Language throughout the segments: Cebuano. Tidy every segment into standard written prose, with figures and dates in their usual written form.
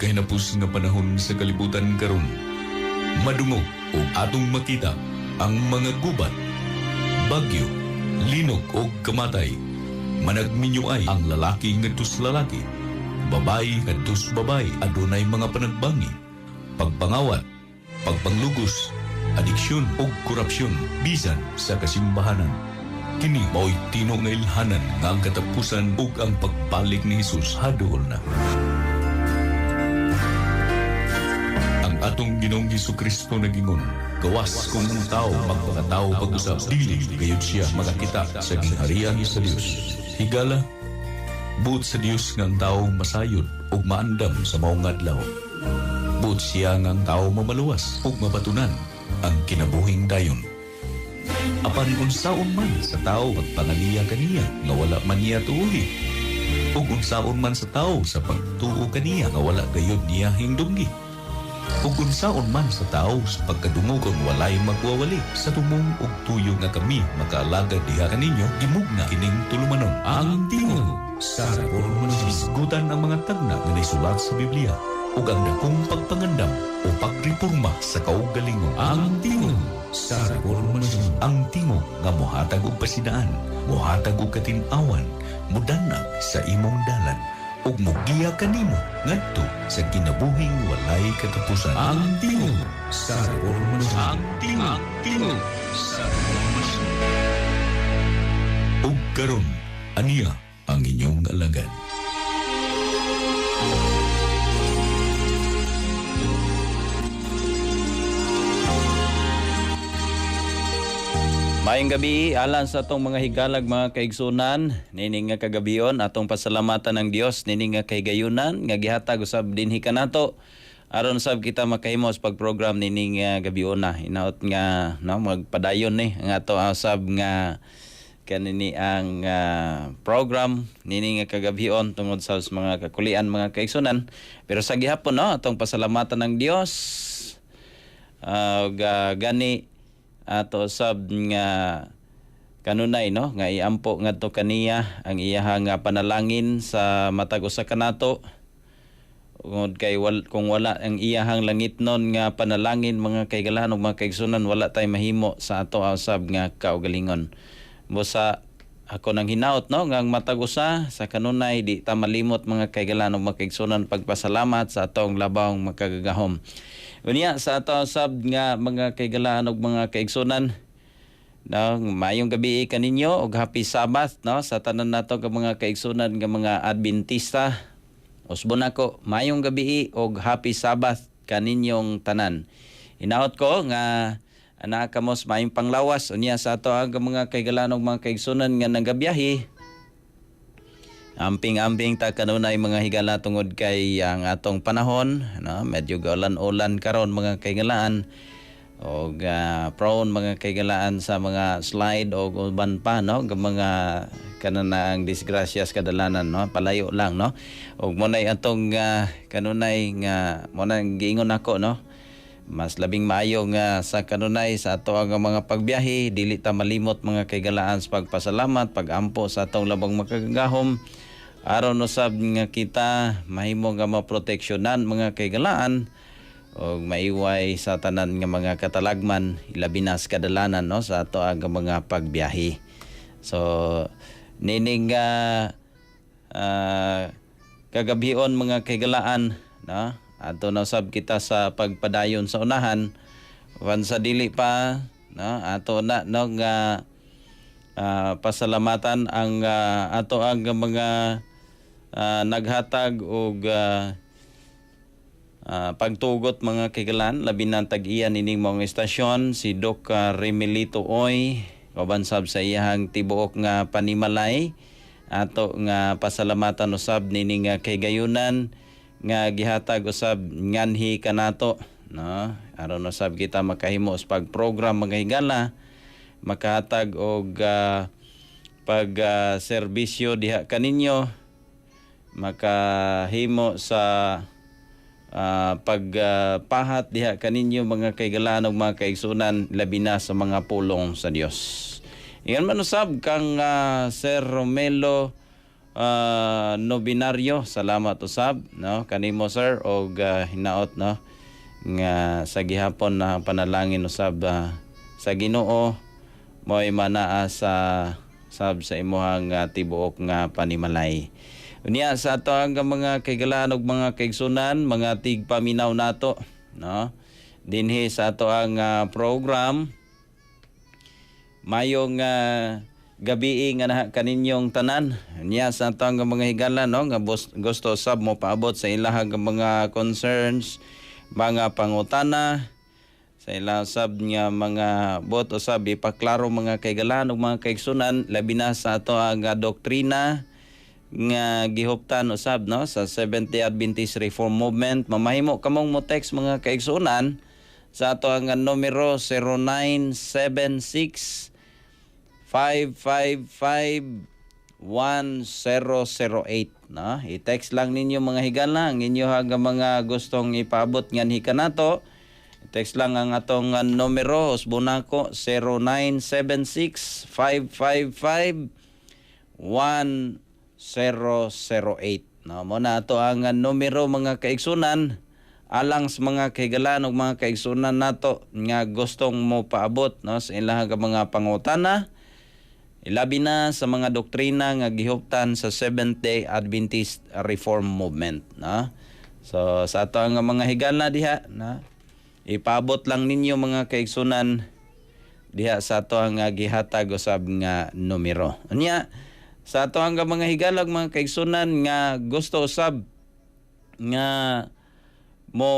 Nagkahinapos nga panahon sa kalibutan karon. Madungog o atong makita ang mga gubat, bagyo, linog o kamatay. Managminyo ay ang lalaki ngadto sa lalaki, babae ngadto sa babae, adunay mga panagbangi, pagpangawat, pagpanglugos, adiksyon o korupsyon bisan sa kasimbahanan. Kini mao'y tinuod nga ilhanan nga ang katapusan ug ang pagbalik ni Jesus haduol na. Ang atong Ginoong Kristo nagingon, gawas kung ang tao magpakatao pag-usab, dili gayud siya makakita sa gingharian sa Dios. Higala, buot sa Dios nga ang tao masayod ug maandam sa maong adlaw. Buot siya nga ang tao mamaluwas ug mabatunan ang kinabuhing dayon. Apan unsaon man sa tao pagpangaliya kaniya nga wala man niya tuuhi, ug unsaon man sa tao sa pagtuo kaniya nga wala gayud niya hingdunggi, ug unsaon man sa tao sa pagkadungog kung walay magwawali. Sa tumong ug tuyo nga kami makaalagad diha kaninyo, gimugna kining tulumanon, Ang Tingog sa Reformasyon. Hisgutan ang mga tagna nga naisulat sa Biblia ug ang dakong pagpangandam o pagreporma sa kaugalingon. Ang Tingog sa Reformasyon. Ang tingog nga mohatag og pasidaan, mohatag og katin-awan, mudanag sa imong dalan ug mogiya kanimo ngadto sa kinabuhing walay katapusan. Ang Tingog sa Reformasyon. Ang Tingog, Tingog sa Reformasyon. Ug karon, aniya ang inyong alagad. Maayong gabi, alang sa atong mga higalag, mga kaigsunan, nining nga kagabion atong pasalamatan ng Dios nining nga kahigayunan nga gihatag usab dinhi kanato aron sab kita makahimo sa pagprogram nining gabiona. Hinaot nga, no, magpadayon ni ang ato usab nga kanini ang program nining nga kagabion tungod sa mga kakulian, mga kaigsunan. Pero sa gihapon, no, atong pasalamatan ng Dios gani ato sab nga kanunay, no, nga iampo ngadto kaniya ang iyahang nga panalangin sa matag usa kanato, tungod kay kung wala ang iyahang langitnon nga panalangin, mga kaigalan ug mga kaigsunan, wala tay mahimo sa ato usab nga kaugalingon. Busa ako nang hinaot, no, nga ang matag usa sa kanunay di ta malimot, mga kaigalan ug mga kaigsunan, pagpasalamat sa atong labawng makagagahom. Unya sa ato usab nga mga kaigalan ug mga kaigsunan, no, maayong gabi kaninyo ug happy Sabbath, no, sa tanan nato nga mga kaigsunan nga mga Adventista. Usbon ako, maayong gabi ug happy Sabbath kaninyong tanan. Hinaot ko nga ana kamos maayong panglawas. Unya sa ato ang mga kaigalan ug mga kaigsunan nga nagabiyahe, amping-amping ta kanunay, mga higala, tungod kay ang atong panahon, no, medyo gaulan-ulan karon, mga kaigalaan, og prone, mga kaigalaan, sa mga slide o uban pa, no, nga mga kananang disgrasya sa kadalanan, no. Palayo lang, no, ug mo nay atong kanunay nga mo nang giingon nako, no, mas labing maayo nga sa kanunay sa ato ang mga pagbiyahe dili ta malimot, mga kaigalaan, sa pagpasalamat, pagampo sa atong labang makagagahom aron usab nga kita mahimo nga maproteksyonan, mga kaigalaan, og maiway sa tanan nga mga katalagman, ilabi na sa kadalanan, no, sa ato ang mga pagbiyahe. So nining kagabion, mga kaigalaan, no, ato na usab kita sa pagpadayon sa unahan. Wan sa dili pa, no, ato na, no, nga pasalamatan ang ato ang mga naghatag og pagtugot, mga kaigalaan, labi na tag-iya nining mga estasyon, si Doc Remelito Oy kauban sab sa iyahang tibuok nga panimalay. Ato nga pasalamatan usab nining kahigayunan nga gihatag usab nganhi kanato, no, aron usab kita makahimo sa pagprogram, mga higala, makahatag og pag serbisyo diha kaninyo, makahimo sa pagpahat diha kaninyo, mga kaigalaan ug mga kaigsunan, labi na sa mga pulong sa Dios. Ingon man usab kang Sir Romelo Nobinario. Salamat usab, no, kanimo, sir, og hinaot, no, nga sa gihapon na panalangin usab sa Ginoo mo'y manaa sa sab sa imuhang tibuok nga panimalay. Unya sa ato ang mga kaigalaan ug mga kaigsunan, mga tigpaminaw nato, no, dinhi sa ato ang program, mayong gabi nga na kaninyong tanan. Niya sa ato ang mga higala, no, nga gusto sab mo paabot sa ilahang mga concerns, mga pangutana, sa ilang sab nga mga buot usab ipaklaro, mga kaigalaan ug mga kaigsunan, labi na sa ato ang doktrina nga gihuptan usab, no, sa Seventh-day Adventist Reform Movement. Mamahimo kamong mo text, mga kaigsunan, sa ato ang numero 0976 555 1008, no. I-text lang ninyo, mga higala, ang inyo mga gustong ipaabot nganhi kanato. Text lang ang atong numero. Usbon nako, 0976 555 1008, no. Mo na ato ang numero, mga kaigsunan, alang sa mga kahigalaan ug mga kaigsunan nato nga gustong mo paabot, no, sa ilang mga pangutana, ilabi na sa mga doktrina nga gihuptan sa Seventh-day Adventist Reform Movement, no. So sa ato ang mga higala diha, no, ipaabot lang ninyo, mga kaigsunan, diha sa ato ang gihatag usab nga numero. Unya sa ato ang mga higalag, mga kaigsunan, nga gusto usab nga mo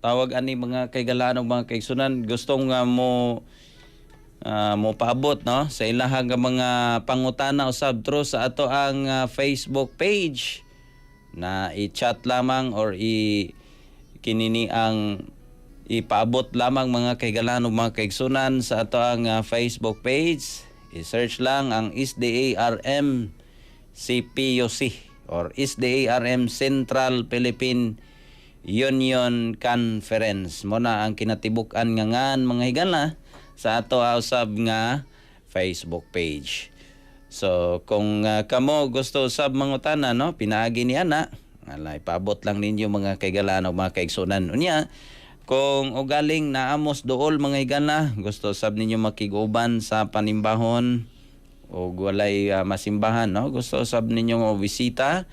tawag ani, mga kaigalaan ug mga kaigsunan, gusto nga mo paabot, no, sa ilahang nga mga pangutana usab through sa ato ang Facebook page na i-chat lamang or i kinini ang ipaabot lamang, mga kaigalaan ug mga kaigsunan, sa ato ang Facebook page. I-search lang ang SDARM CPUC or SDARM Central Philippine Union Conference. Mo na ang kinatibuk-an nga ngan, mga higala, sa ato usab nga Facebook page. So kung kamo gusto usab mangutana, no, pinaagi ni ana, ala, ipaabot lang ninyo, mga kaigalaan o mga kaigsunan. Unya kung ugaling naamos dool, mga higala, gusto sab ninyo makiguban sa panimbahon o walay masimbahan, no, gusto sab ninyo mo bisita,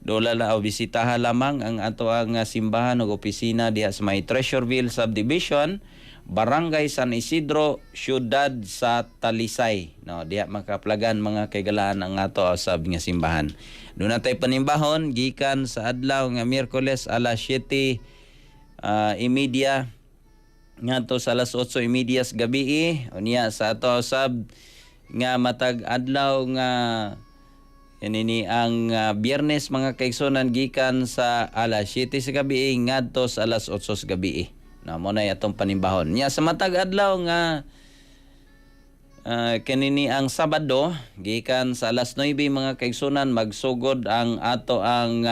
dola la o bisitaha lamang ang ato ang simbahan ug opisina diha sa may Treasureville Subdivision, Barangay San Isidro, Siyudad sa Talisay, no. Diha makaplagan, mga kaigalaan, ang ato usab nga simbahan. Doon natay panimbahon gikan sa adlaw nga Miyerkules alas 7 imedya ngadto sa alas 8:30 sa gabi. Unya sa ato usab nga matag adlaw nga ini ang Biyernes, mga kaigsunan, gikan sa alas 7 sa gabi ngadto sa alas 8 sa gabi na mo na atong panimbahon. Nya sa matag adlaw nga kanini ang Sabado, gikan sa alas 9, mga kaigsunan, magsugod ang ato ang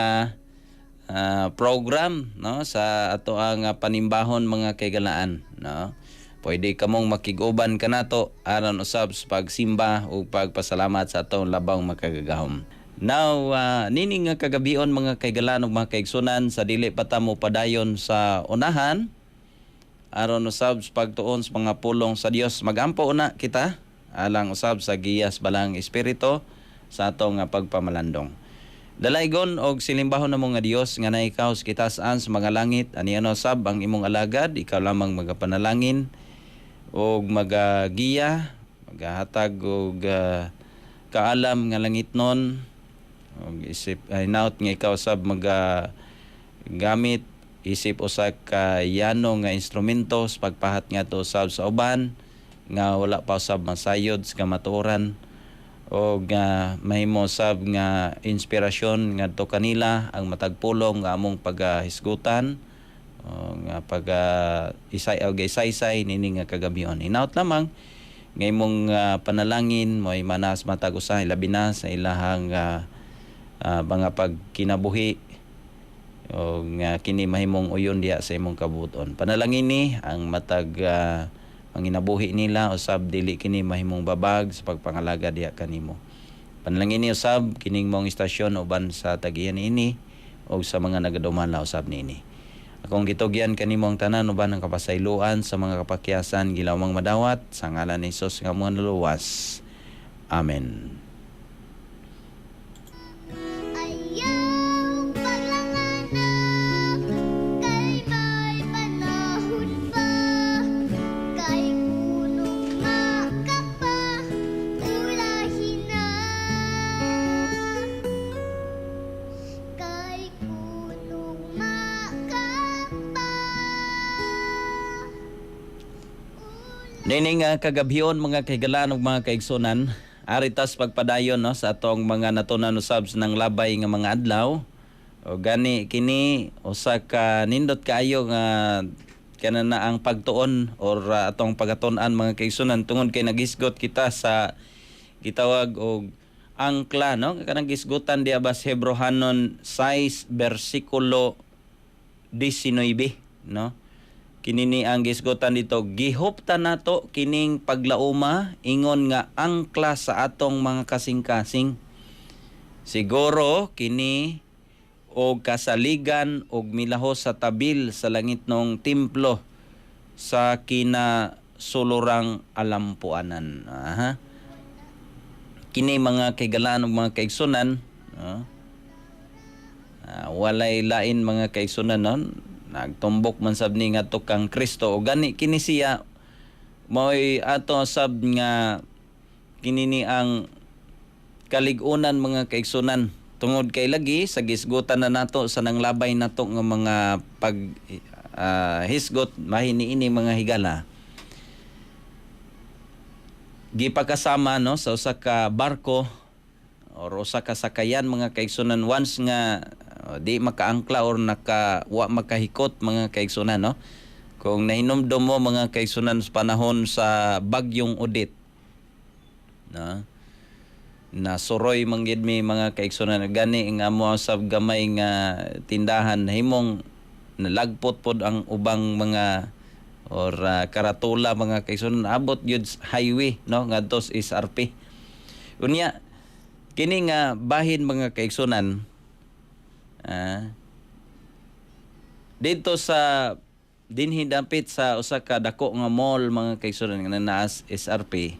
program, no, sa ato ang panimbahon, mga kaigalaan, no. Pwede kamong makig-uban kanato aron usab sa pagsimba ug pagpasalamat sa atong Labawng Makagagahom. Now, nini nga kagabion, mga kaigalaan ug mga kaigsunan, sa dili pa ta mo padayon sa unahan aron usab sa pagtuon sa mga pulong sa Dios, magampo una kita alang usab sa giyas Balaang Espiritu sa atong pagpamalandong. Dalaygon og silimbahon namo nga Dios nga naikaw sa kitaas-an sa mga langit, ani ano sab ang imong alagad, ikaw lamang magapanalangin og magagiya, magahatag og kaalam nga langitnon og isip ay naot nga ikaw sab maga gamit isip usa ka yano nga instrumento sa pagpahat ngadto usab sa uban nga wala pa usab masayod sa kamatuoran o nga mahimo sab nga inspirasyon ngadto kanila ang matag pulong nga among pagahisgutan o nga pag isay og isaysay nini nga kagabion. Hinaot lamang nga imong panalangin mo'y manas matag usahay, labi na sa ilahang mga pagkinabuhi, o nga kini mahimong uyon diha sa imong kabuton. Panalangin ni ang matag panginabuhi nila usab, dili kini mahimong babag sa pagpangalaga diha kanimo. Panalangin niyo usab kining mong istasyon uban sa tagiyan ini o sa mga nagadumala usab niini. Akong gitugyan kanimo ang tanan uban ang kapasayloan sa mga kapakyasan gilawmang madawat sa ngalan ni Hesus nga among luwas. Amen. Ayaw paglangana kay may panahon pa, kay kunong makapa ulahin na, kay kunong makapa. Nining kagabhion, mga kahigalaan ug mga kaigsunan, aritas pagpadayon, no, sa atong mga natunan usab sa nang labay nga mga adlaw. O gani kini usa ka nindot kaayo nga kana na ang pagtuon or atong pagatun-an, mga kaigsunan, tungod kay nagisgot kita sa gitawag og angkla, no, kanang gisgutan diya ba sa Hebrohanon 6 bersikulo 19, no? Kini ni ang gisgutan dito: gihuptan nato kining paglauma ingon nga angkla sa atong mga kasing-kasing, siguro kini og kasaligan og milahos sa tabil sa langitnong templo sa kinasulurang alampuanan. Aha. Kini, mga kaigalaan ug mga kaigsunan, no? Walay lain, mga kaigsunan, no? Nagtumbok man sab ni ngadto kang Kristo. O gani kini siya mao'y ato sab nga kini ni ang kalig-unan, mga kaigsunan, tungod kay lagi sa gisgutan na nato sa nanglabay nato nga mga pag hisgot mahin niini, mga higala, gipakasama, no, sa usa ka barko or usa ka sakayan, mga kaigsunan, once nga di makaangkla or naka wa makahikot, mga kaigsunan, no? Kung nahinumdum mo, mga kaigsunan, sa panahon sa Bagyong Odette, no, na suroy man gid mi, mga kaigsunan. Gani nga mo sa gamay nga tindahan himong nalagpot pod ang ubang mga or karatula, mga kaigsunan, abot gyud sa highway, no, ngadto sa SRP. Unya kini nga bahin, mga kaigsunan, dito sa dinhi dapit sa usa ka dako nga mall, mga kaigsunan, nga naa sa SRP,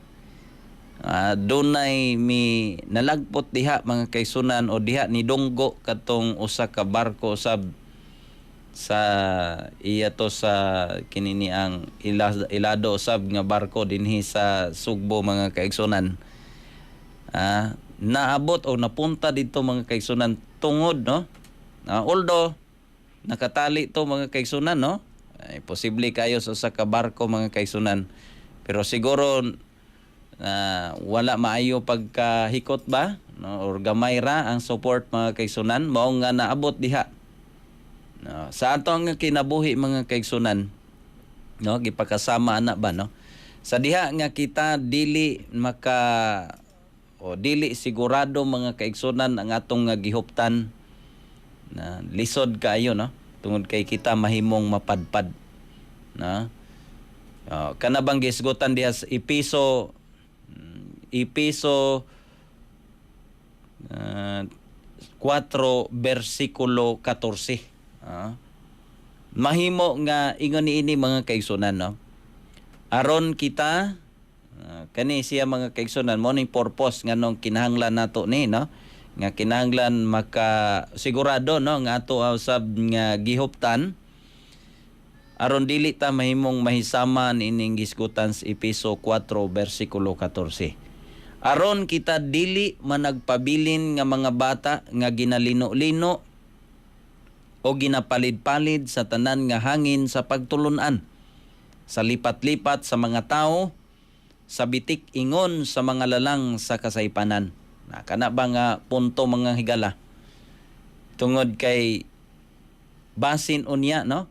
dunay mi nalagpot diha, mga kaigsunan, o diha ni dunggo katong usa ka barko sab sa iya to sa kini ni ang ilado sab nga barko dinhi sa Sugbo, mga kaigsunan. Naabot o napunta dito, mga kaigsunan, tungod, no, although nakatali to, mga kaigsunan, no, ay posible kayo sa usa ka barko, mga kaigsunan, pero siguro wala maayo pagkahikot ba, no, or gamay ra ang support, mga kaigsunan, mao nga naabot diha, no? Sa atong kinabuhi, mga kaigsunan, no, gipakasama ana ba, no, sa diha nga kita dili maka o dili sigurado, mga kaigsunan, ang atong nga gihuptan na lisod kaayo, no, tungod kay kita mahimong mapadpad, no? Oh, kana bang gisgutan diha sa Epeso 4 bersikulo 14. Mahimo nga ingon niini, mga kaigsunan, no? Aron kita kani siya, mga kaigsunan, mo ning purpose nganong kinahanglan nato ni, no, nga kinahanglan maka sigurado, no, nga ato usab nga gihuptan aron dili ta mahimong mahisama niining gisgutan sa Epeso 4 bersikulo 14. Aron kita dili managpabilin nga mga bata nga ginalino-lino o ginapalid-palid sa tanan nga hangin sa pagtulunan, sa lipat-lipat sa mga tao, sa bitik ingon sa mga lalang sa kasaypanan. Na kana ba nga punto, mga higala? Tungod kay basin unya, no,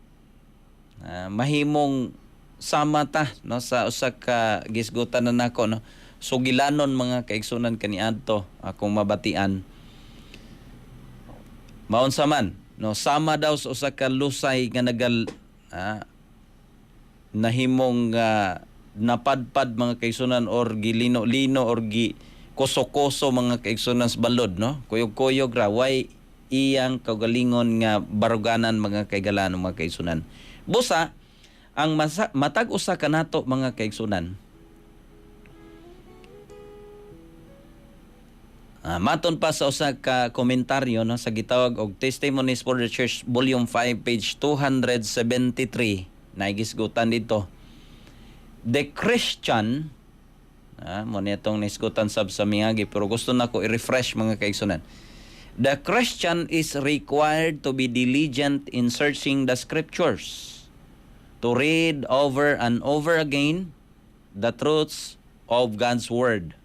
mahimong sama ta, no, sa usa ka gisgutan na nako, no, sugilanon, mga kaigsunan, kaniadto akong mabatian, maunsa man, no, sama daw sa usa ka lusay nga nagal nahimong napadpad, mga kaigsunan, or gilino-lino or gi Kuso-kuso, mga kaigsunan, sa balod, no? Kuyog-kuyog ra, way iyang kaugalingon nga baruganan, mga kaigalan, mga kaigsunan. Busa ang matag usa kanato, mga kaigsunan, maton pa sa usa ka komentaryo, no, sa gitawag og Testimonies for the Church, Volume 5, page 273, naigisgutan dito. The Christian, mo ni itong nisgutan sab sa miagi, pero gusto nako i-refresh, mga kaigsunan. The Christian is required to be diligent in searching the scriptures, to read over and over again the truths of God's word.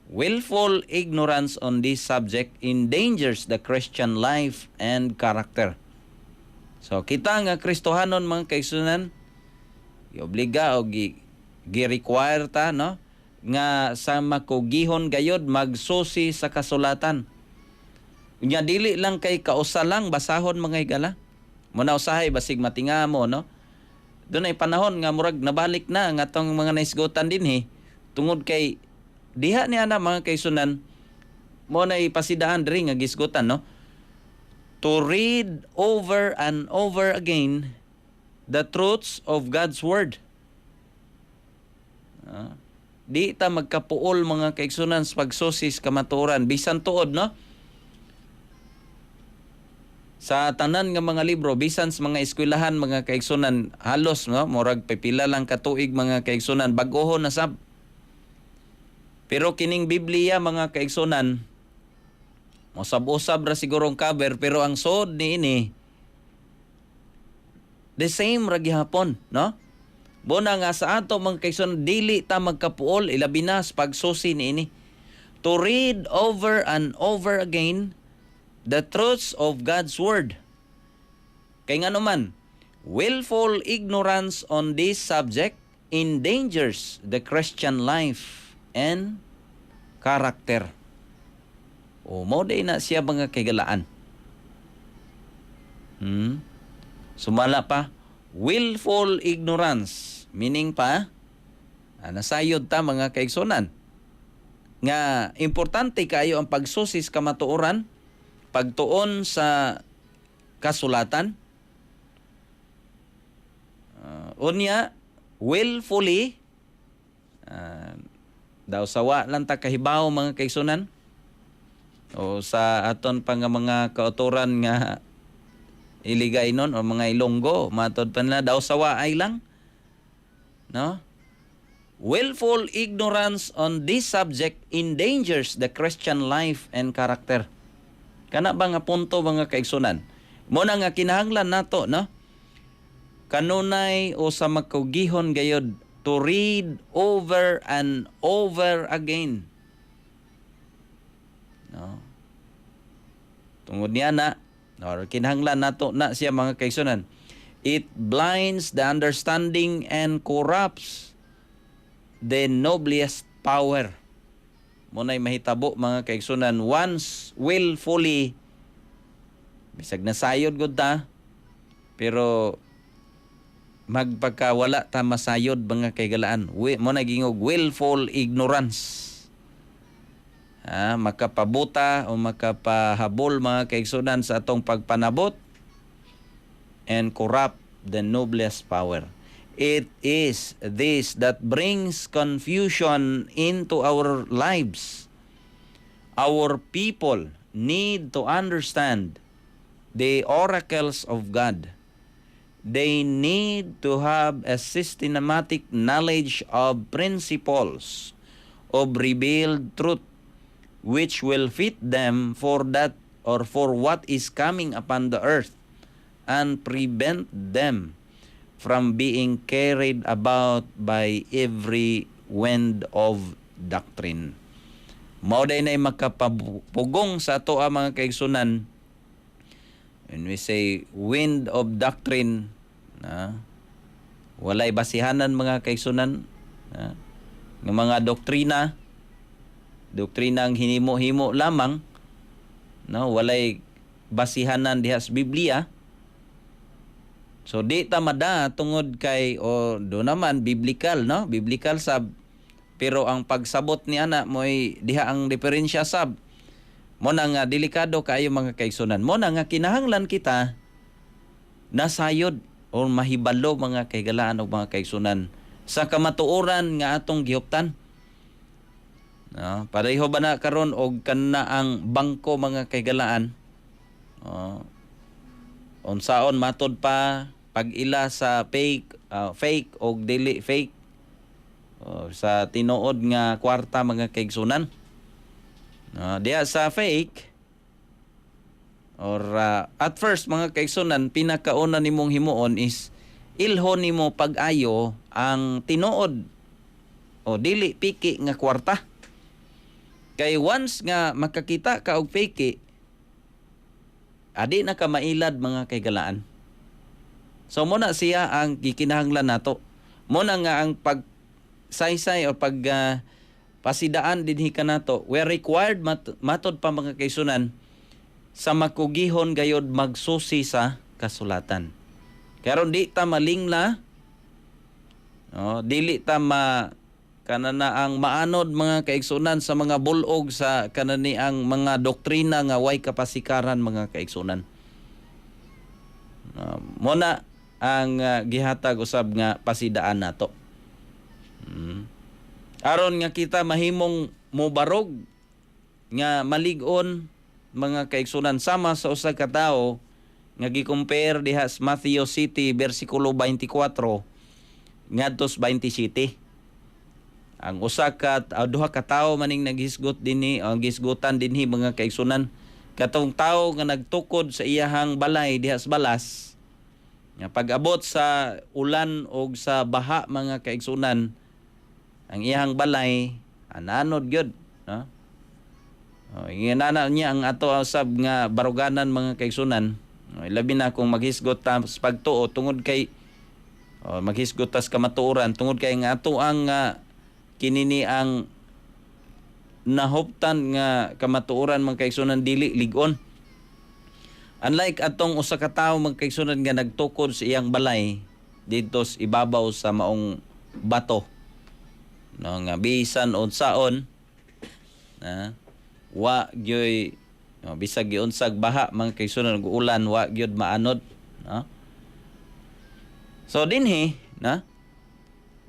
Willful ignorance on this subject endangers the Christian life and character. So kita nga Kristohanon, mga kaigsunan, giobliga o gi-require ta, no, nga sa makugihon gayod magsusi sa kasulatan. Unya dili lang kay kausa lang basahon, mga higala. Muna usahay basig matinga mo, no. Dunay panahon nga murag nabalik na nga atong mga naisgutan dinhi tungod kay diha niya na, mga kaigsunan, mo na ipasidaan diri nga gisgutan, no, to read over and over again the truths of God's word. Di ta magkapuol, mga kaigsunan, sa pagsusi sa kamatuoran bisan tuod, no, sa tanan nga mga libro, bisan sa mga eskwelahan, mga kaigsunan, halos, no, murag pipila lang ka tuig, mga kaigsunan, bag-ohon na sab. Pero kining Biblia, mga kaigsunan, mosab-usab ra siguro ang cover, pero ang sod niini the same ra gihapon, no? Bona nga sa ato, mga kaigsunan, dili ta magkapuol ilabi na sa pagsusi niini. To read over and over again the truths of God's word. Kay nga naman, willful ignorance on this subject endangers the Christian life and character. O mo day na siya, mga kaigalaan. Sumala pa, willful ignorance, meaning pa, nasayod ta, mga kaigsunan, nga importante kayo ang pagsusi sa kamatuoran, pagtuon sa kasulatan. Unya, willfully, daw sawa lang ta kahibaw, mga kaigsunan, o sa aton pa nga mga kautoran nga Iligay nun o mga Ilonggo, matod pa nila, daw sawa ay lang, no? Willful ignorance on this subject endangers the Christian life and character. Kana ba nga punto, mga kaigsunan, mo na nga kinahanglan nato, no, kanunay o sa makugihon gayod to read over and over again, no? Tungod niya na or kinahanglan nato na siya, mga kaigsunan. It blinds the understanding and corrupts the noblest power. Mo na'y mahitabo, mga kaigsunan, once willfully, bisag nasayod gud ta, pero magpagkawala ta masayod, mga kaigalaan. Mo na gingog willful ignorance. Makapabuta o makapahabol, mga kaigsunan, sa atong pagpanabot and corrupt the noblest power. It is this that brings confusion into our lives. Our people need to understand the oracles of God. They need to have a systematic knowledge of principles of revealed truth which will fit them for that or for what is coming upon the earth and prevent them from being carried about by every wind of doctrine. Mao day na makapugong sa ato ang mga kaigsunan. When we say wind of doctrine, na walay basihanan, mga kaigsunan, na ng mga doktrina, doktrina ang hinimo-himo lamang, no, walay basihanan diha sa Biblia. So di ta mada tungod kay o do naman biblical, no, biblical sab. Pero ang pagsabot ni ana mo'y diha ang diferensya sab. Mo na nga delikado kaayo, mga kaigsunan. Mo na nga kinahanglan kita nasayod o mahibalo, mga kahigalaan o mga kaigsunan, sa kamatuoran nga atong gihuptan. No, pareho ba na karon og kana ang bangko, mga kahigalaan? Oh, unsaon matod pa pag-ila sa fake og dili fake? Oh, sa tinuod nga kwarta, mga kaigsunan. No, diha sa fake or at first, mga kaigsunan, pinakauna nimong himuon is ilhon nimo pag-ayo ang tinuod o dili piki nga kwarta. Kay once nga makakita ka og piki, adi na ka mailad, mga kaigalaan. So mo na siya ang gikinahanglan nato. Mo na nga ang pag saysay o pag pasidaan dinhi kanato, we are required matod pa, mga kaigsunan, sa makugihon gayod magsusi sa kasulatan. Karon di ta malingla, no, dili ta ma kanana ang maanod, mga kaigsunan, sa mga bulog sa kanani ang mga doktrina nga way kapasikaran, mga kaigsunan. No, mo na ang gihatag usab nga pasidaan nato. Aron nga kita mahimong mobarog nga malig-on, mga kaigsunan, sama sa usa ka tawo nga gi-compare diha sa Matthew 7 bersikulo 24 ngadto sa 27. Ang usa ka duha ka tawo maning naghisgot dinhi, ang gisgutan dinhi, mga kaigsunan, katong tawo nga nagtukod sa iyahang balay diha sa balas nga pag-abot sa ulan og sa baha, mga kaigsunan, ang iyahang balay ananod gyud, no? Oh, inana niya ang ato usab nga baruganan, mga kaigsunan. Oh, labi na kung maghisgot ta sa pagtuo tungod kay, oh, maghisgot ta sa kamatuoran tungod kay nga ato ang kinini ang nahuptan nga kamatuoran, mga kaigsunan, dili lig-on. Unlike atong usa ka tawo, mga kaigsunan, nga nagtukod sa iyang balay didto sa ibabaw sa maong bato. No, nga bisan unsaon na wa gyoy, no, bisag giunsag baha, mga kaigsunan, ug ulan, wa gyud maanod, no? So dinhi na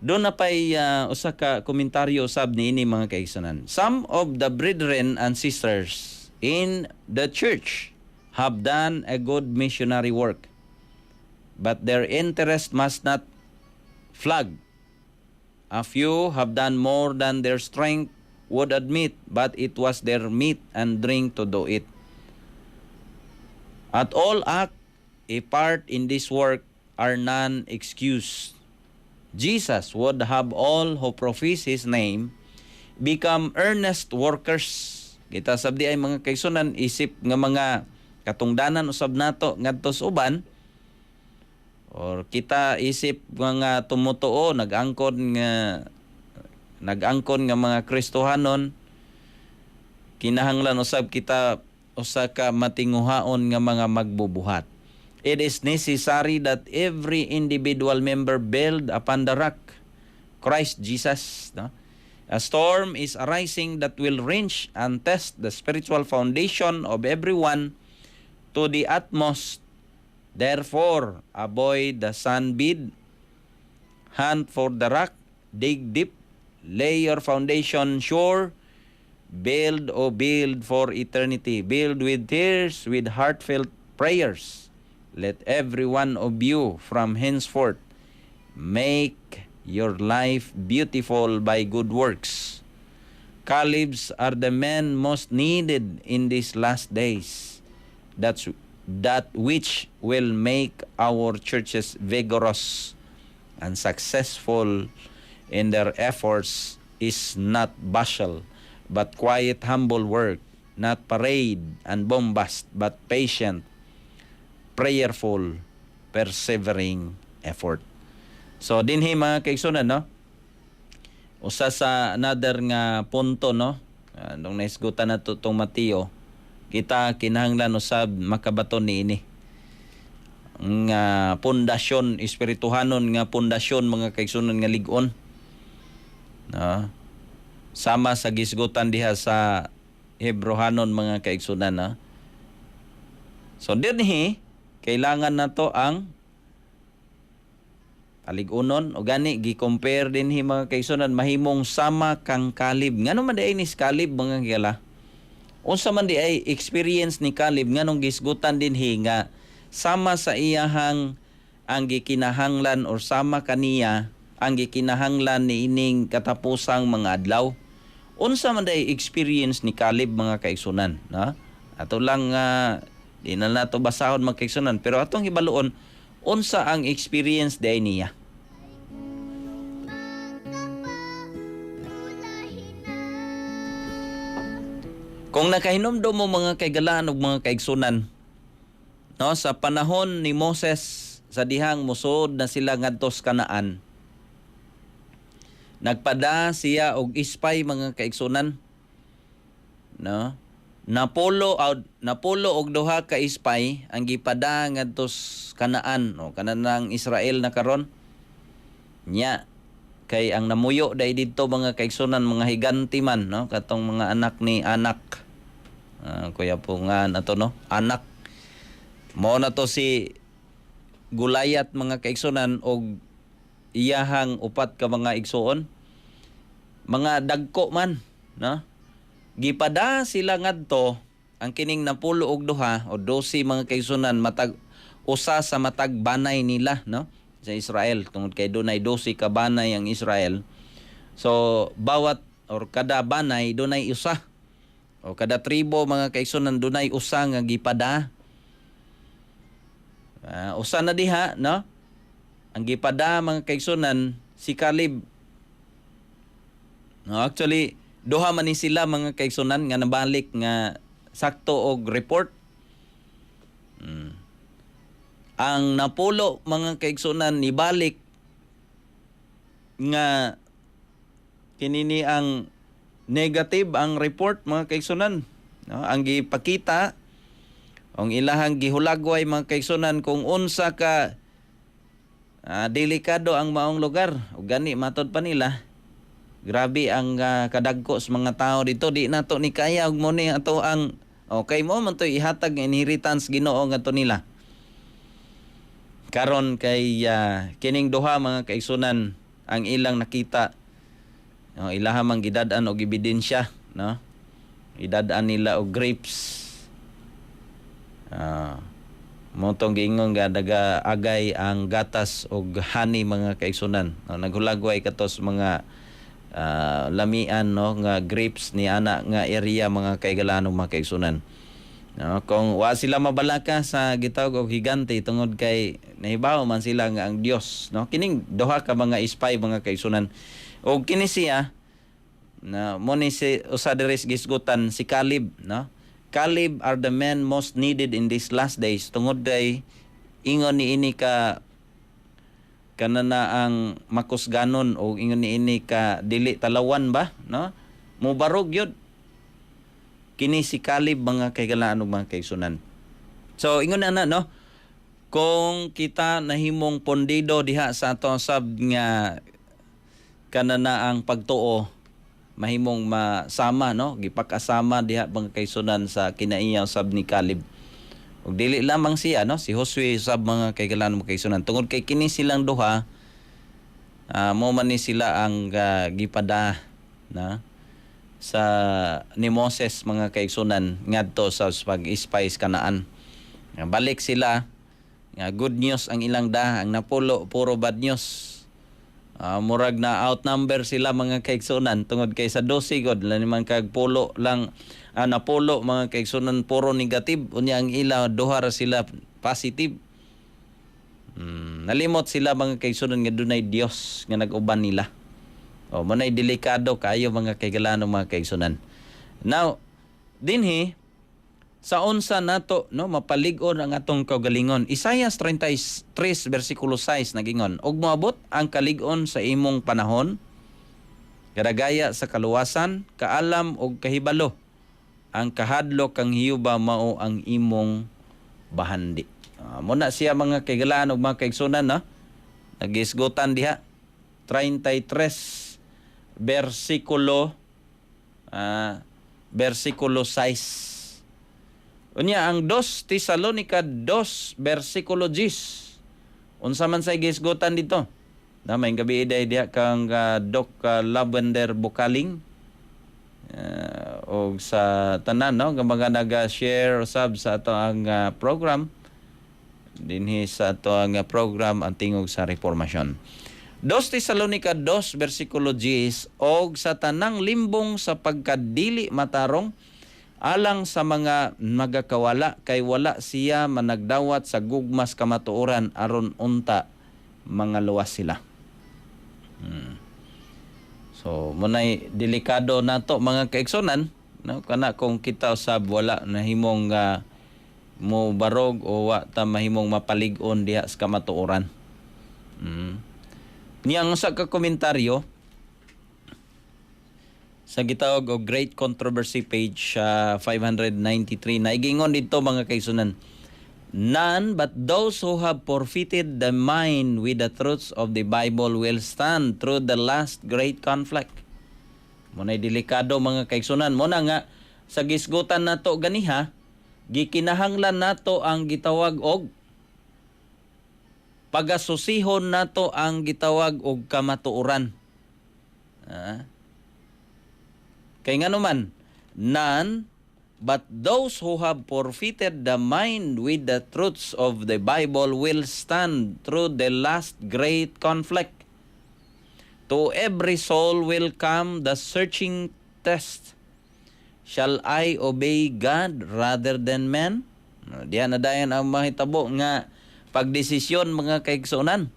doon na pay usa ka komentaryo usab niini, mga kaigsunan. Some of the brethren and sisters in the church have done a good missionary work, but their interest must not flag. A few have done more than their strength would admit, but it was their meat and drink to do it. At all act a part in this work are none excused. Jesus would have all who profess His name become earnest workers. Kita sabdi ay, mga kaigsunan, isip nga mga katungdanan usab nato ngadto sa uban or kita isip mga tumutuo, nag-angkon nga mga Kristohanon, kinahanglan usab kita usa ka matinguhaon nga mga magbubuhat. It is necessary that every individual member build upon the rock, Christ Jesus, no? A storm is arising that will wrench and test the spiritual foundation of everyone to the utmost. Therefore, avoid the sandbed, hunt for the rock, dig deep, lay your foundation sure, build, oh, build for eternity. Build with tears, with heartfelt prayers. Let every one of you from henceforth make your life beautiful by good works. Calebs are the men most needed in these last days. That which will make our churches vigorous and successful in their efforts is not bustle, but quiet, humble work, not parade and bombast, but patient, prayerful, persevering effort. So dinhi, mga kaigsunan, no? Usa sa another nga punto, no? Nung naisgutan na to tong Mateo, kita kinahanglan usab makabaton niini nga pundasyon, espirituhanon nga pundasyon, mga kaigsunan, nga lig-on. No? Sama sa gisgutan diha sa Hebrohanon, mga kaigsunan, na. So dinhi kailangan nato ang paligunon o gani gi-compare dinhi, mga kaigsunan, mahimong sama kang Caleb. Ngano man diay ni si Caleb, mga higala? Unsa man diay experience ni Caleb, nganong gisgutan dinhi nga sama sa iyahang ang gikinahanglan or sama kaniya ang gikinahanglan ni ining katapusang mga adlaw? Unsa man diay experience ni Caleb, mga kaigsunan, no? Ato lang di na nato basahon, mga kaigsunan, pero atong hibaluon unsa ang experience diay niya. Makapagulahin na. Kung nakahinumdom mo, mga kaigalaan ug mga kaigsunan, no, sa panahon ni Moses, sa dihang musod na sila ngadto sa Kanaan, nagpada siya og spy, mga kaigsunan, no? Napulo og duha ka spy ang gipada ngadto sa Kanaan o kananang Israel na karon. Nya kay ang namuyo dai didto, mga kaigsunan, mga higanti man, no, katong mga anak ni Anak. Ah, kuya po nga na to, no, Anak mo na to si Gulayat, mga kaigsunan, og iyahang upat ka mga igsuon, mga dagko man, no? Gipada sila ngadto ang kining 12 o 12, mga kaigsunan, matag usa sa matag banay nila, no, sa Israel, tungod kay dunay 12 ka banay ang Israel. So bawat or kada banay dunay usa o kada tribo, mga kaigsunan, dunay usa nga gipada. Usa na diha, no, ang gipada, mga kaigsunan, si Caleb, no? Actually, duha man ni sila, mga kaigsunan, nga nabalik nga sakto og report. Ang 10, mga kaigsunan, nibalik nga kinini ang negative ang report, mga kaigsunan. No? Ang gipakita ang ilahang gihulagway, mga kaigsunan, kung unsa ka delikado ang maong lugar. Ug gani matod pa nila, grabe ang kadagko sa mga tao dito, di nato ni kaya ug mo ni ato ang okay mo man to ihatag nga inheritance Ginoo ngadto nila. Karon kay kining duha, mga kaigsunan, ang ilang nakita, no, ilaha mang gidad-an og ebidensya, no, idad-an nila og grapes. Mo tong giingon nga daga agay ang gatas og honey, mga kaigsunan, no, naghulagway katos mga lamian, no, nga grapes ni ana nga area, mga kaigalaan ug mga kaigsunan, no? Kung wa sila mabalaka sa gitawag og higante tungod kay nahibaw man sila nga ang Dios, no, kining duha ka mga spy, mga kaigsunan, og kini siya na mo ni si usa diri sa gisgutan, si Caleb, no? Caleb are the men most needed in these last days tungod day ingon ni ini ka kanana ang makusganon o ingon ni ini ka dili talawan ba, no, mubarog yun kini si Caleb, mga kaigalaan ug mga kaigsunan. So ingon na na, no, kung kita nahimong pondido diha sa ato sab nga kanana ang pagtuo, mahimong masama, no, gipakasama diha, mga kaigsunan, sa kinaiya sab ni Caleb. Ug dili lamang siya, no, si Josue sab, mga kaigalaan, mga kaigsunan, tungod kay kini silang duha, mo man ni sila ang gipada na sa ni Moses, mga kaigsunan, ngadto sa pag-spy sa Kanaan. Nga balik sila nga good news ang ilang da, ang 10 puro bad news. Murag na outnumber sila, mga kaigsunan, tungod kay sa 12 god lani man kag pulo lang, 10, mga kaigsunan, puro negative, unya ang ila duha ra sila positive. Nalimot sila, mga kaigsunan, nga dunay Dios nga nag-uban nila. O mo nay delikado kaayo, mga kaigalano, mga kaigsunan. Now, dinhi sa unsa nato, no, mapalig-on ang atong kaugalingon. Isaiah 33 bersikulo 6 nagingon, "Ug moabot ang kalig-on sa imong panahon kadagaya sa kaluwasan, kaalam og kahibalo. Ang kahadlok kang Jehova mao ang imong bahandi." Mo na siya, mga kaigalaan ug mga kaigsunan, no? Nagisgutan diha 33 bersikulo versikulo 6. Unya ang 2 Tesalonica 2 versikulo 10. Unsa man say gisgutan dito? Na may gabi day diha kang Doc Lavender Bukaling og sa tanan, no, nga mga naga-share usab sa ato ang program dinhi sa ato ang program, Ang Tingog sa Reformasyon. 2 Tesalonica 2 versikulo 10, og sa tanang limbong sa pagkadili matarong alang sa mga magakawala, kay wala siya managdawat sa gugmas kamatuoran aron unta mga luwas sila. So munay delikado nato, mga kaigsunan, no, kana kung kita usab wala nahimong mo barog o wa ta mahimong mapalig-on diha sa kamatuoran. Niyang usa ka komentaryo sa gitawag og Great Controversy, page 593, na igingon dito, mga kaigsunan, "None but those who have fortified the mind with the truths of the Bible will stand through the last great conflict." Muna'y delikado, mga kaigsunan. Muna nga sa gisgutan nato ganiha, gikinahanglan nato ang gitawag og pagasusihon nato ang gitawag og kamatuoran. Ah. Kay ngano man, "None but those who have fortified the mind with the truths of the Bible will stand through the last great conflict. To every soul will come the searching test. Shall I obey God rather than man?" No, diyan na dayon ang mahitabo nga pagdesisyon, mga kaigsuonan.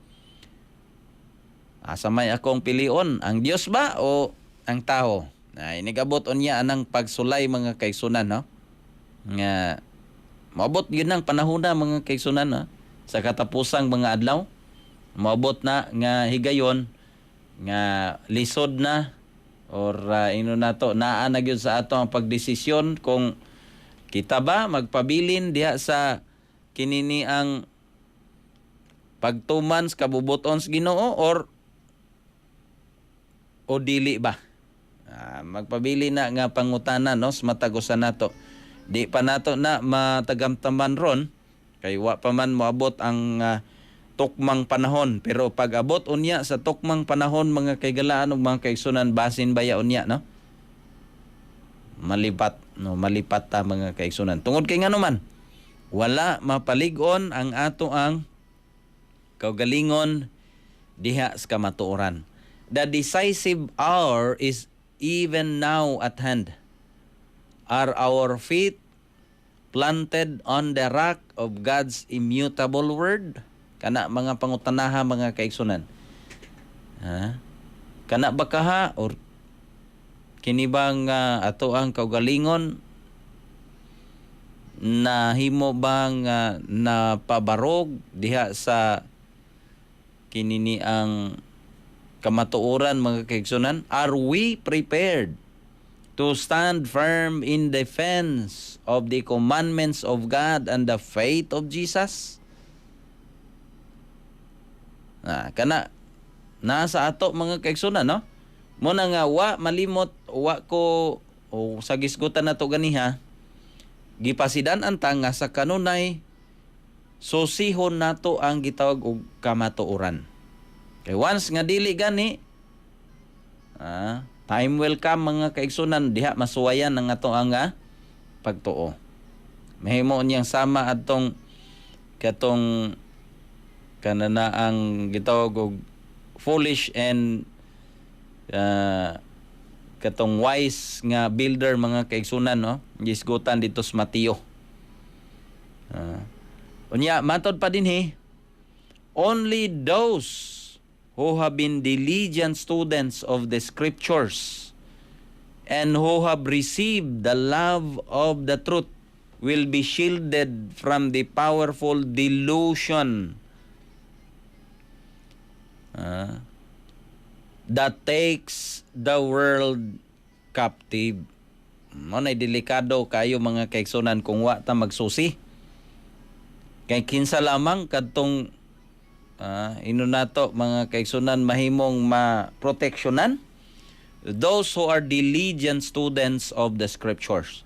Asa may akong pilion, ang Dios ba o ang tao? Na inigabot unya anang pagsulay, mga kaigsuonan, no? Nga moabot yun ang panahon na, mga kaigsuonan, no? Sa katapusang mga adlaw, moabot na nga higayon nga lisod na or ino nato naa na gyud sa ato ang pagdesisyon kung kita ba magpabilin diha sa kinini ang pagtuman sa kabubuton sa Ginoo or o dili ba. Ah, magpabili na nga pangutana, no, sa matag usa nato. Di pa nato na matagamtaman ron kay wa pa man moabot ang tukmang panahon, pero pag abot unya sa tukmang panahon, mga kaigalaan ug mga kaigsunan, basin baya unya, no, malipat, no, malipat ta, mga kaigsunan, tungod kay ngano man wala mapalig-on ang ato ang kaugalingon diha sa kamatuoran. The decisive hour is even now at hand. Are our feet planted on the rock of God's immutable word? Kana mga pangutanaha, mga kaigsunan. Ha? Kana ba kaha or kini bang ato ang kaugalingon nahimo bang napabarog diha sa kinini ang kamatuoran, mga kaigsunan? Are we prepared to stand firm in defense of the commandments of God and the faith of Jesus? Ah, kana nasa ato, mga kaigsunan, no? Mo na nga wa malimot wa ko o sa gisgutan nato ganiha, gipasidan ang nga sa kanunay susihon nato ang gitawag og kamatuoran. Kay once nga dili gani, time will come, mga kaigsunan, diha masuwayan ang ato ang pagtuo. Mahimo niyang sama atong katong kanana ang gitawag og foolish and katong wise nga builder, mga kaigsunan, no, gisgutan dito sa Mateo. Unya matod pa dinhi, only those who have been diligent students of the scriptures and who have received the love of the truth will be shielded from the powerful delusion that takes the world captive. Mo na delikado kayo, mga kaigsunan, kung wa ta magsusi. Kay kinsa lamang kadtong ino nato, mga kaigsunan, mahimong maproteksyonan. Those who are diligent students of the scriptures.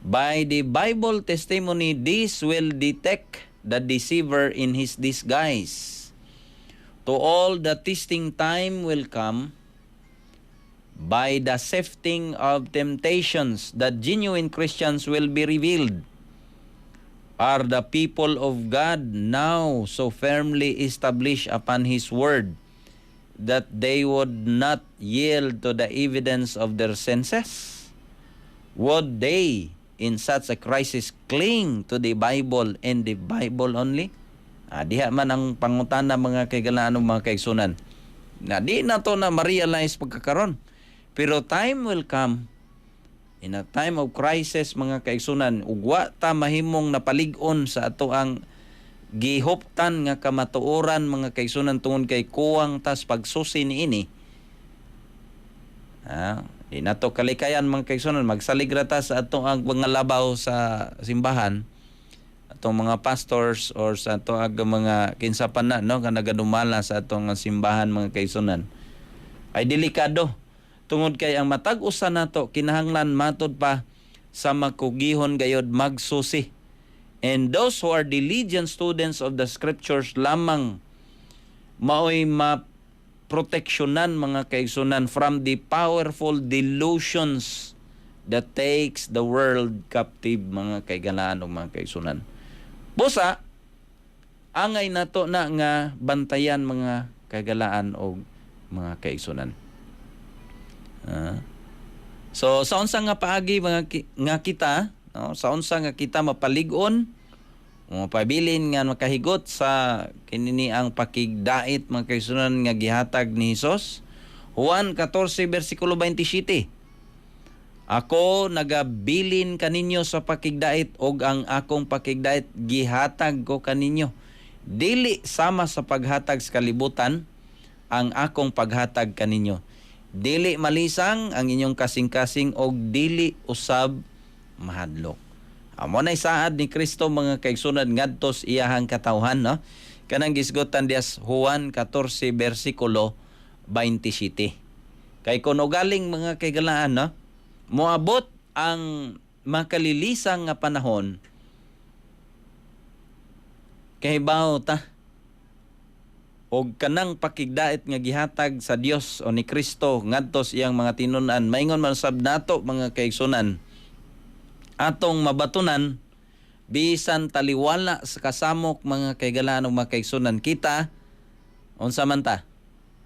By the Bible testimony, this will detect the deceiver in his disguise. To all, the testing time will come by the sifting of temptations that genuine Christians will be revealed. Are the people of God now so firmly established upon His word that they would not yield to the evidence of their senses? Would they, in such a crisis, cling to the Bible and the Bible only? Ah, diha man ang pangutana, mga kaigalaan, mga kaigsunan. Na di na to na ma-realize pagkakaron. Pero time will come in a time of crisis, mga kaigsunan, ug wa ta mahimong napalig-on sa ato ang gihuptan nga kamatuoran, mga kaigsunan, tungod kay kuwang tas pagsusi niini. Ah, di na to kalikayan, mga kaigsunan, magsalig ra ta sa ato ang mga labaw sa simbahan, atong mga pastors or sa ato ang mga kinsa pa na, no, nga nagadumala sa atong simbahan, mga kaigsunan, ay delikado tungod kay ang matag usa nato kinahanglan matud pa sa makugihon gayod magsusi. And those who are diligent students of the scriptures lamang maoy maproteksyonan, mga kaigsunan, from the powerful delusions that takes the world captive, mga kaigalaan ug mga kaigsunan. Busa angay nato na nga bantayan, mga kagalaan og mga kaigsunan. Ah. So sa unsa nga paagi nga kita, no, sa unsa nga kita mapalig-on o mapabilin nga makahigot sa kinini ang pakigdait, mga kaigsunan, nga gihatag ni Hesus? Juan 14 bersikulo 27. "Ako nagabilin kaninyo sa pakigdait og ang akong pakigdait gihatag ko kaninyo. Dili sama sa paghatag sa kalibutan ang akong paghatag kaninyo. Dili malisang ang inyong kasing-kasing og dili usab mahadlok." Amo nay saad ni Kristo, mga kaigsunan, ngadto sa iyahang katawhan, no? Kanang gisgutan diha sa Juan 14 bersikulo 27. Kay kun ugaling, mga kaigalaan, no, moabot ang makalilisang nga panahon, kahibaw ta og kanang pakigdait nga gihatag sa Dios o ni Kristo ngadto sa iyang mga tinun-an, maingon man sab nato, mga kaigsunan, atong mabatunan bisan taliwala sa kasamok, mga kaigalaan ug mga kaigsunan, kita unsa man ta,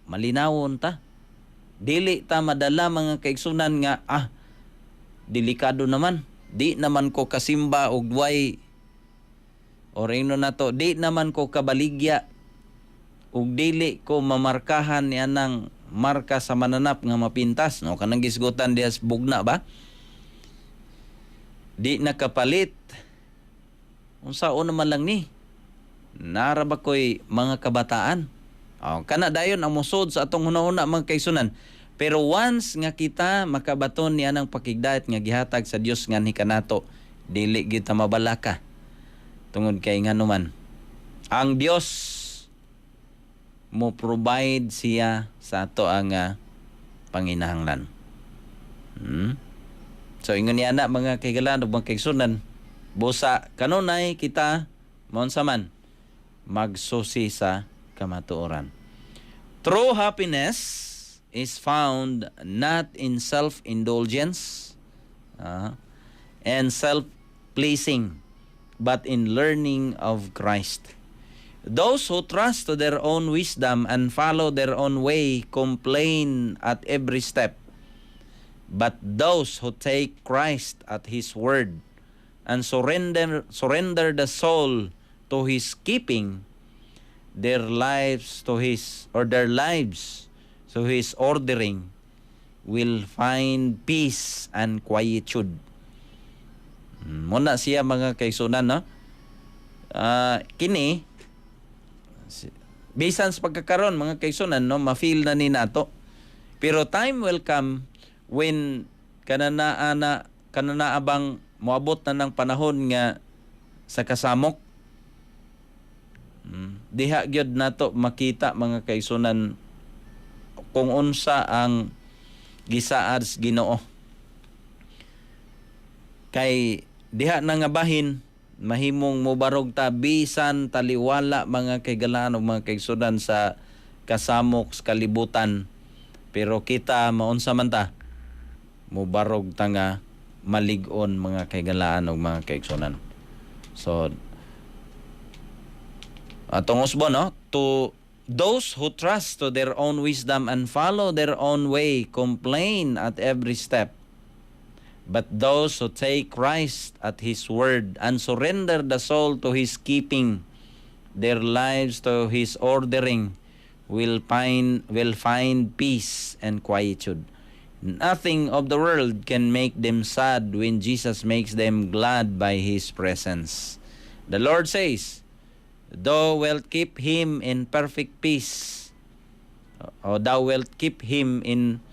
malinawon ta. Dili ta madala, mga kaigsunan, nga "Ah, delikado naman, di naman ko kasimba og way," or ingnon nato, "Di naman ko kabaligya ug dili ko mamarkahan ni anang marka sa mananap nga mapintas," no, kanang gisgutan diha sa bugna ba, "Di nakapalit, unsaon naman lang ni, nara ba ko'y mga kabataan?" Oh, kana dayon ang musod sa atong hunahuna, mga kaigsunan. Pero once nga kita makabaton ni anang pakigdait nga gihatag sa Dios nganhi kanato, dili kita mabalaka tungod kay nganuman ang Dios mo provide siya sa ato ang panginahanglan. So ingon niya na, mga kaigalan ug mga kaigsunan, busa kanunay kita maunsa man, magsusi sa kamatuoran. True happiness is found not in self-indulgence and self-pleasing, but in learning of Christ. Those who trust to their own wisdom and follow their own way complain at every step. But those who take Christ at His word and surrender the soul to His keeping, their lives to His ordering, will find peace and quietude. Muna siya, mga kaigsunan, no? Ah, kini bisan sa pagkakaron, mga kaigsunan, no, ma-feel na ni nato. Pero time will come when kanana na kanana abang moabot na ng panahon nga sa kasamok. Diha gyud nato makita, mga kaigsunan, Kung unsa ang gisaad sa Ginoo, kay diha na nga bahin mahimong mobarog ta bisan taliwala, mga kaigalaan ug mga kaigsunan, sa kasamok sa kalibutan, pero kita maunsa man ta, mobarog ta nga malig-on, mga kaigalaan ug mga kaigsunan. So atong usbon, no, to those who trust to their own wisdom and follow their own way complain at every step. But those who take Christ at His word and surrender the soul to His keeping, their lives to His ordering, will find peace and quietude. Nothing of the world can make them sad when Jesus makes them glad by His presence. The Lord says, "Thou wilt keep him in perfect peace." O thou wilt keep him in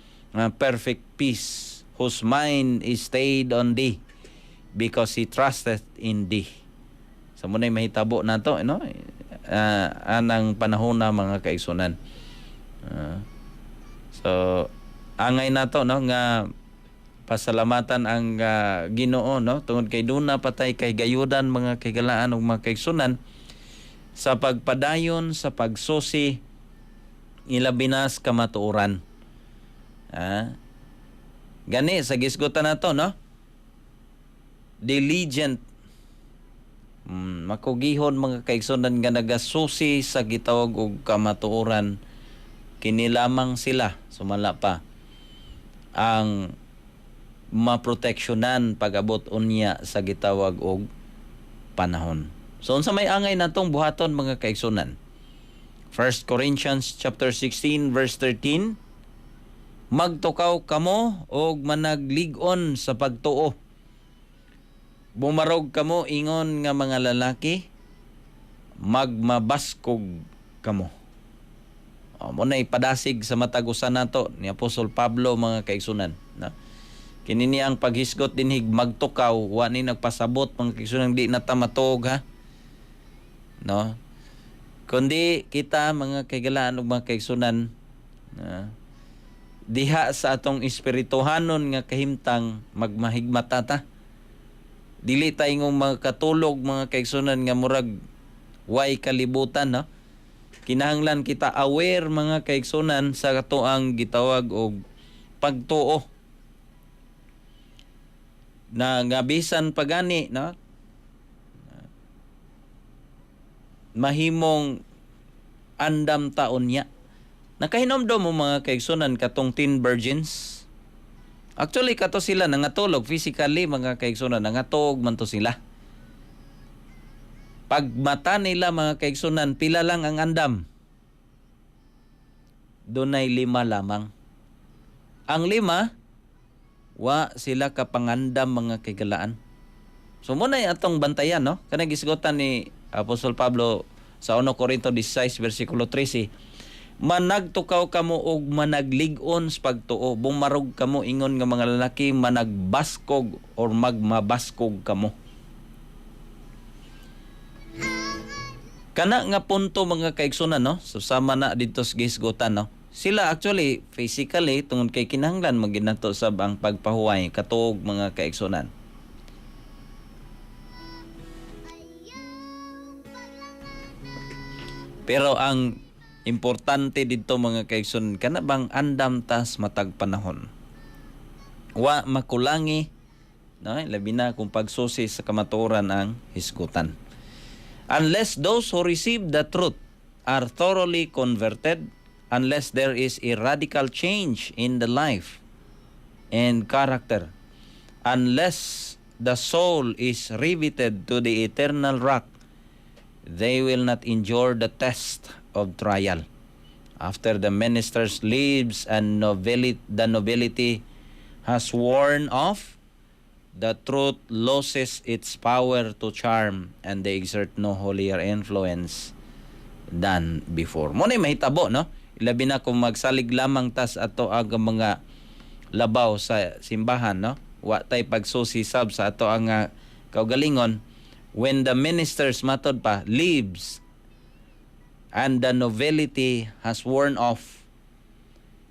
perfect peace, whose mind is stayed on thee, because he trusteth in thee. So mao na'y mahitabo nato, no? Anang panahon na, mga kaigsunan. So angay nato, no, nga pasalamatan ang Ginoo, no, tungod kay duna pa tay kahigayudan, mga kahigalaan ug mga kaigsunan, sa pagpadayon sa pagsusi, ilabi na sa kamatuoran. Ah. Gani sa gisgutan nato, no? Diligent. Makugihon, mga kaigsunan, nga nagasusi sa gitawag og kamatuoran, kini lamang sila, sumala pa, ang maproteksyonan pag-abot unya sa gitawag og panahon. So unsa may angay natong buhaton, mga kaigsunan? 1 Corinthians chapter 16 verse 13: Magtukaw kamo og managlig-on sa pagtuo. Bumarog kamo ingon nga mga lalaki, magmabaskog kamo. O, mao na ipadasig sa matag usa nato ni Apostol Pablo, mga kaigsunan. No? Kini niya ang paghisgot dinhig magtukaw, wa ni nagpasabot, mga kaigsunan, di na ta matuog ha. No? Kundi kita, mga kaigalaan ug mga kaigsunan, na diha sa atong espirituhanon nga kahimtang, magmahigmata ta. Dili ta ingong makatulog, mga kaigsunan, nga murag way kalibutan, no? Kinahanglan kita aware, mga kaigsunan, sa katoang gitawag og pagtuo na nga bisan pagani, no, mahimong andam taon niya. Nakahinomdom mo, mga kaigsunan, katong 10 virgins? Actually, kato sila nangatulog physically, mga kaigsunan, nangatog man to sila. Pag mata nila, mga kaigsunan, pila lang ang andam? Dunay lima lamang. Ang lima, wa sila kapangandam, mga kaigalaan. So mao na atong bantayan, no? Kanang gisgutan ni Apostol Pablo sa 1 Corinto 16 versikulo 13: Managtukaw kamo og managlig-on sa pagtuo, bumarog kamo ingon nga mga lalaki, managbaskog or magmabaskog kamo. Kana nga punto, mga kaigsunan, no? So sama na dito sa gisgutan, no? Sila actually physically, tungod kay kinahanglan maginato sab ang pagpahuway katuog, mga kaigsunan. Pero ang importante dito, mga kaigsunan, kana bang andam tas matag panahon. Wa makulangi, no, labi na kung pagsusi sa kamatuoran ang hisgutan. Unless those who receive the truth are thoroughly converted, unless there is a radical change in the life and character, unless the soul is riveted to the eternal rock, they will not endure the test of trial. After the ministers leaves and the novelty has worn off, the truth loses its power to charm and they exert no holier influence than before. Mao na mahitabo, no? Ilabi na kung magsalig lamang tas ato ang mga labaw sa simbahan, no? Wa tay pagsusi sab sa ato ang kaugalingon. When the ministers, matod pa, leaves and the novelty has worn off,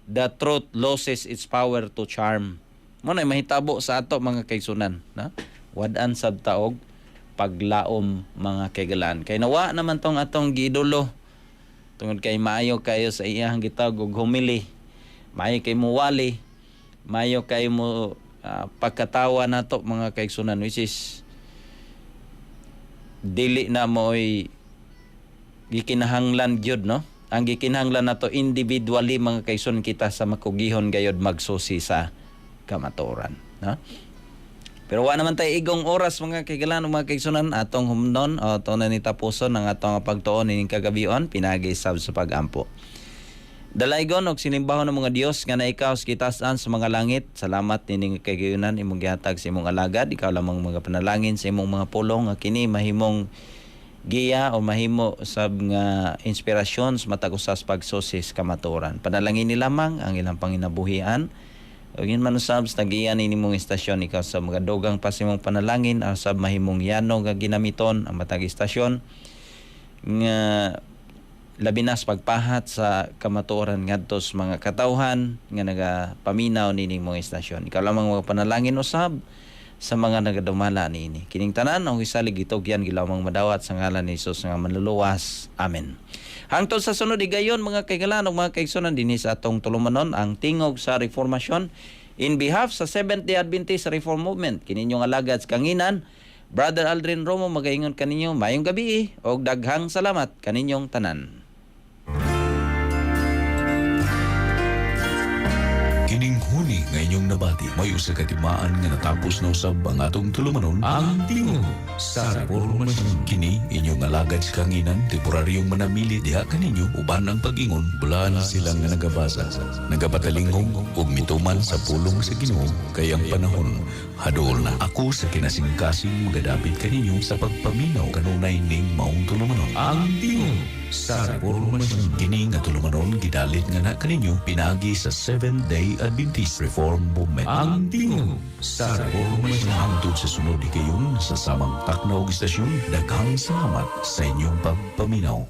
the truth loses its power to charm. Mao na mahitabo sa ato, mga kaigsunan, na wad-an sab ta og paglaom, mga kaigalaan, kay nawa naman tong atong giidolo tungod kay maayo kayo sa iyang gitawag og homily, maayo kay muwali, maayo kay mo pagkatawa nato, mga kaigsunan, which is dili na mo'y gikinahanglan gyud, no? Ang gikinahanglan nato individually, mga kaigsunan, kita sa makugihon gayod magsusi sa kamatuoran, no? Pero wa naman tayo igong oras, mga kaigalan ug mga kaigsunan. Atong humnon o ato na ni tapuson ang atong pagtuon ining kagabion pinagi sab sa pagampo. Dalaygon og sinimbahon ng mga Dios nga naikaw sa kitasan sa mga langit. Salamat nining kagayunan imong gihatag sa imong alagad. Ikaw lamang mga panalangin sa imong mga pulong nga kini mahimong giya o mahimo sab nga inspirasyon sa matag usa sa pagsusi sa kamatuoran. Panalangin ni lamang ang ilang panginabuhian. Ug yun man usab sa tagiya ni nimong istasyon, ikaw sa mga dugang pa sa imong panalangin aron sab mahimong yano nga ginamiton ang matag istasyon nga labi na sa pagpahat sa kamatuoran ngadto sa mga katawhan nga nagapaminaw nining mga istasyon. Ikaw lamang mga panalangin usab sa mga nagadumala niini. Kining tanan ang isalig gitugyan gilamang madawat sa ngalan ni Jesus nga manluluwas. Amen. Hangtod sa sunod higayon, mga kaigalan ug mga kaigsunan, dinhi sa atong tulumanon, Ang Tingog sa Reformasyon, in behalf sa Seventh-day Adventist Reform Movement. Kini inyong alagad sa kanginan, Brother Aldrin Romo, magaingon kaninyo maayong gabi og daghang salamat kaninyong tanan. Kining huni nga inyong nabati may usa ka timaan nga natapos na usab ang atong tulumanon, Ang Tingog sa Reformasyon. Kini inyong alagad sa kanginan, temporaryong manamili diha kaninyo uban ang pag-ingon bulaan sila nga nagabasa, nagapatalingog ug mituman sa pulong sa Ginoo kay ang panahon haduol na. Ako sa kinasingkasing magadapit kaninyo sa pagpaminaw kanunay ning maong tulumanon, Ang Tingog sa Reformasyon. Kini nga tulumanon gidalit nga na kaninyo pinaagi sa Seventh Day Adventist Reform Movement. Ang Tingog sa Reformasyon. Hangtod sa sunod higayon sa samang takna og istasyon, daghang salamat sa inyong pagpaminaw.